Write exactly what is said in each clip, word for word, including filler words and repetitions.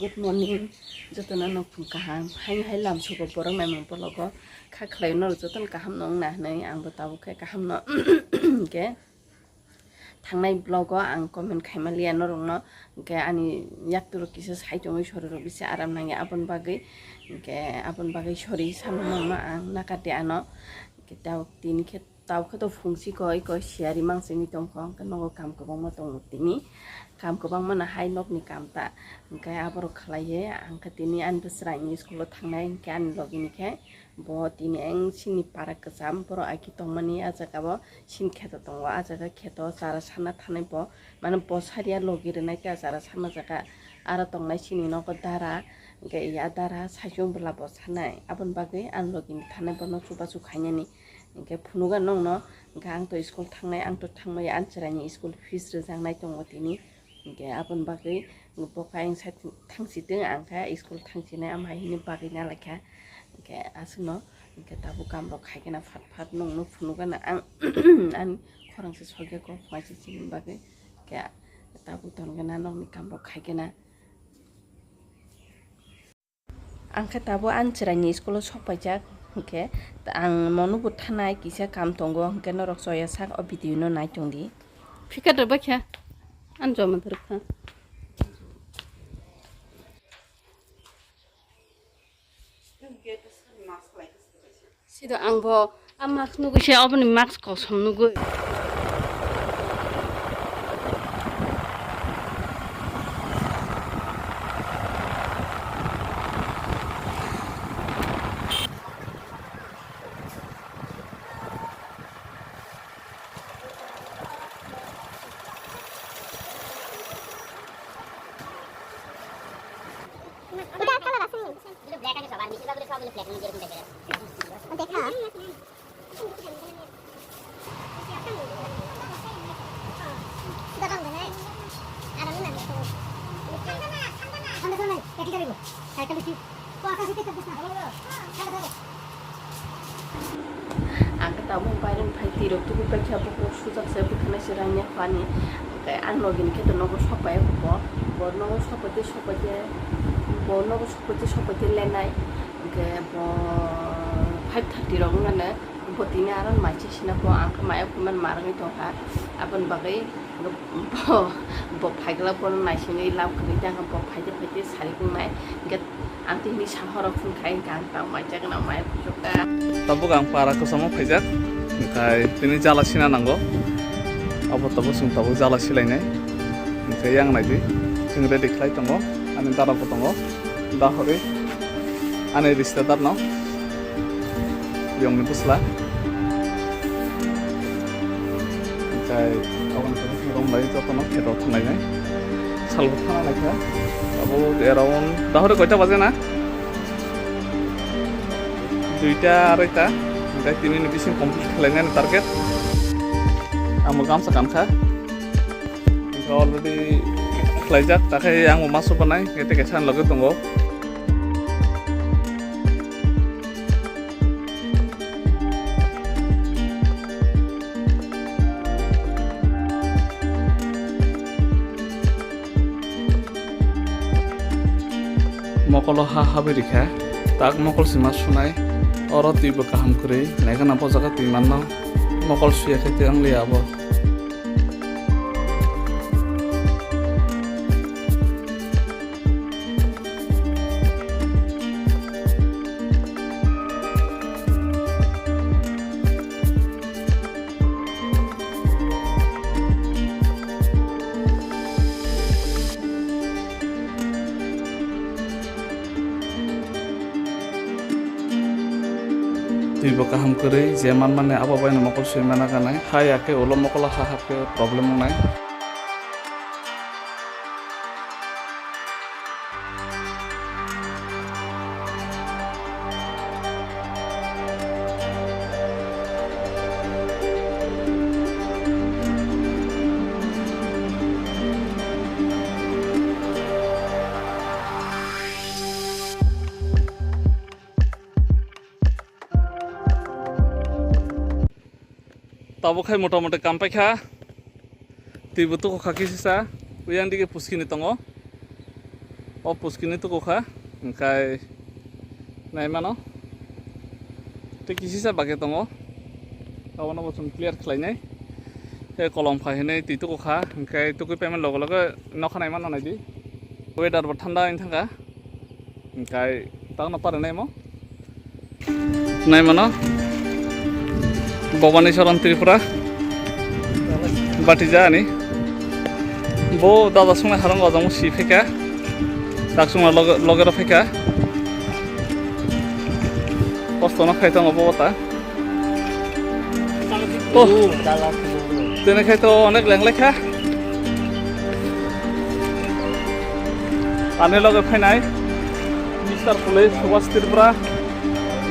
Good morning, jotono nokphung kaham. Haino hai lamsogo borok naimung bologo kha khlai norok jotono kaham no wngna hinwi angbo tabuk khe kaham no hinkhe thangnai vlogo ang comment khaimaliya norokno, hinkhe ani yaktwrok kisa sai tongwi sorirok bisi aram nangya aboni bagwi, hinkhe aboni bagwi sorry samung nokno ang nakardi ano, hinkhe tabuk tini khe Tabuk khe to phungsi koi koi siyari mangsini tongkho, hwnkhe nogo kam kwbangma tongo tini. Kam kwbangma no hai nokni kam ta, hwnkhe aborok khlaiwi ang khe tini ani bwswrangni school o thangnai, hwnkhe ani logini khe bo tini ang sini para kwcham borok aki tongmani, ah jaga bo sini kheto tongo, ah jaga kheto chara sana thanai bo, mane bo sariya logi rwnai khe ah chara sana jaga aro tongnai sini nogo dara, hwnkhe ya dara saichung bwla bo sanai, aboni bagwi ani logini thanai bono chubachu khainani. Hinkhe phunugo nokno, hinkhe ang to school thangnai, ang to thangmaya, ang chwraini school fees rwjaknai tongo tini. Hinkhe aboni bagwi bo khe ayang side thangsitwng, ang khe school thangsinai, ama hai hini bagwi nalaikha. Hinkhe aswkno, hinkhe tabuk kamrok khaikhe na phat phat nokno phunukgana ang, ani khorang se sokya kok phaisa chini bagwi. Hinkhe tabuk tongkhe na nokni kamrok khaikhe na. Ang khe tabuk ani chwraini school o sok paijak, hinkhe ang mono bo thanai kisa kam tongo, hinkhe norok choya sak o video no nai tongdi. Phikha da bakha, ang joma dorkha. Sido ang bo a mask nugui se, oboni mask kosom nugui. এটা কালার আছে নি? এগুলো ব্ল্যাক আছে সব, আর বেশিরভাগ গুলো সব হলো প্ল্যাটিনাম যেরকম টাইপের আছে। দেখা। Ang khe tabuk baireni phai twi rok tubu paikha, bukhuk sujak se bwkhanai se rangya phani. Hwnkhe ang logini khe to nogo sok pai bo, bo nogo sok pai tei sok pai tei, bo nogo sok pai tei sok pai tei lenai. Hwnkhe bo five thirty rok wngkha no, bo tini aro mai se sina bo ang khe maya phunukmani ma rwngwi tongkha. Aboni bagwi bo, bo phaikla bono naisinwi lab kwrwi tei ang bo phaide phaide sari wngnai. Hwnkhe Ang tini sahorok phone khai hwnkha ang tamo mai chakna mai puchukha. Tabuk ang para kwchamo phaijak, hwnkhe tini jala sina nango. Abo tabuk chwng tabuk jala silainai. Hwnkhe yang naidi, chwng ready khlai tongo. Ani dara bo tongo. Da hori ani rishta dar no. Yongni bwsla. Hwnkhe aboni pore chwng romlai jotono kheto thanglainai. Salbo thana naikha. Abo around dahori koita baje na? Duita araita. Hwnkhe tini ni bising complete khlainani target. Amo gamsa kankha. Hwnkhe already khlaijak, takhai ang bo ma subanai, kete kaisa loge tongo. Mokolo ha habwi rikha, tak mokol sima sunai, oro twibo kaham kwrwi, naikhe na bo jaga twi manno, mokol suya khe tei wngliya abo. Twibo kaham kwrwi je manmani abo baino mokol swi mana ganai, ha ya khe ulo mokolo ha hap khe problem wngnai. Tabuk hai mota mota kam paikha. Twibo tuku kha kisisa. Uyang dige puskini tongo. O puskini tuku kha, hwnkhe nai mano. Tei kisisa bagwi tongo. Abono bo chwng clear khlainai. Tei kolom khai hinwi twi tuku kha, hwnkhe tukui paimani loge loge nokha nai mano naidi. Weather bo thanda wng thangkha. Hwnkhe tangno parinai mo. Nai mano. Bobani Soron Tripura. Batija ani. Bo dada sungai harang gojang si phika. Tak sungai loge, loge ro phika. Kosto no khai tongo bo ta. Oh. Tene khai to onek leng lekha. Ani loge phainai Mister Police Subhash Tripura,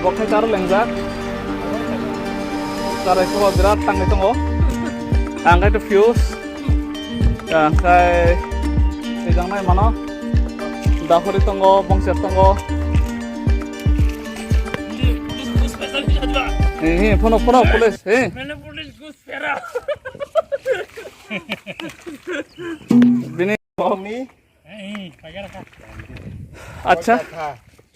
bo khai taro lengjak. Tarai koba birat tangwi tongo. Ang khai to fuse. Ang khai tejang nai mano. Dahuri tongo, bongser tongo. He, he, phono, phono, police, he. Bini. Acha,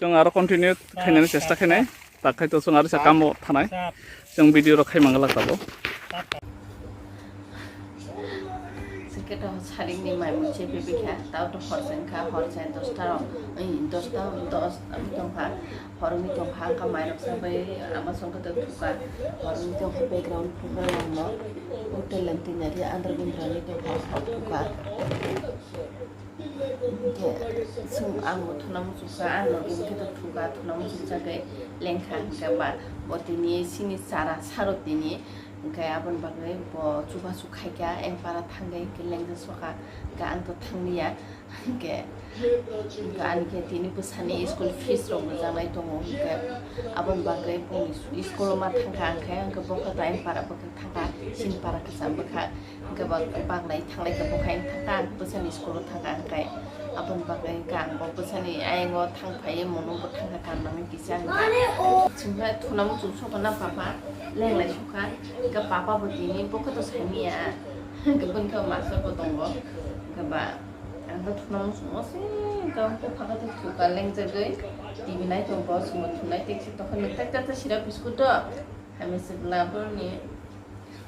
chwng aro continue khainani chesta khainai. Tak khai to chwng aro sa kamo thanai. Chwng video rok khai mangalak tabo. Sike to saringni mai mui chepi bikha, tao to hor chengkha, hor cheng dosta rok, ei, dosta, dos tongkha, hor wngwi tongkha, wngkha mai rok sabai ama songkha to thuka, hor wngwi tongkha background phunuknai langno, hotel lantinari andar gundrani tongkha, hor thuka. Hingke chwng ang bo thuna muchungkha, ang no hingke to thuka, thuna muchungjakgwi lengkha, hingke ba bo tini chini chara saro tini. Hingke aboni bagwi bo chubachu khaikha, eng para thangwi hingke lengjak sokha, hingke ang to thangliya, hingke, hingke ani khe tini bwsani school fees rok rwjaknai tongo, hingke aboni bagwi boni school o ma thangkha, hingke, hingke bokha to eng para bwkhak thangkha, chini para kwcham bwkhak, hingke ba-, baglai thanglai khe bokha eng thangkha, bwsani school o thangkha, hingke aboni bagwi hingke ang bo bwsani ayang o thangphai mano bo thangkha, kanmani kisa hingke chwngkha thuna muchung sokha na papa. Lenglai sukha, hingke papa bo tini bokhe to samiya, hingke bini khe master bo tongo, hingke ba ang khe thuna muchungo se, hingke ang khe paka to thuka lengjagwi, T V nai tongo, bo chwngno thunai tei se tokhe nwk tak tak sira biscuit do, hamya se bwla boroni.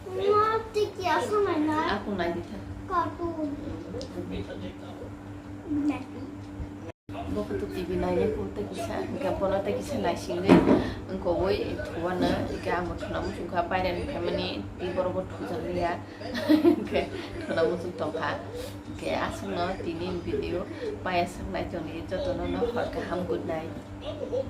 Ma, tiki aswk naina? Aku nai di tha. Cartoon. Nai. Bo khe to T V nainai kung tei kisa, hingke bono tei kisa naisingwi wngkogwi thuwano, hingke ang bo thuna muchungkha, baireni phaimani tei borok bo thujakliya, hingke thuna muchung tongkha. Hingke aswkno tini video paya sak nai tongdi, jotono no hor kaham, good night.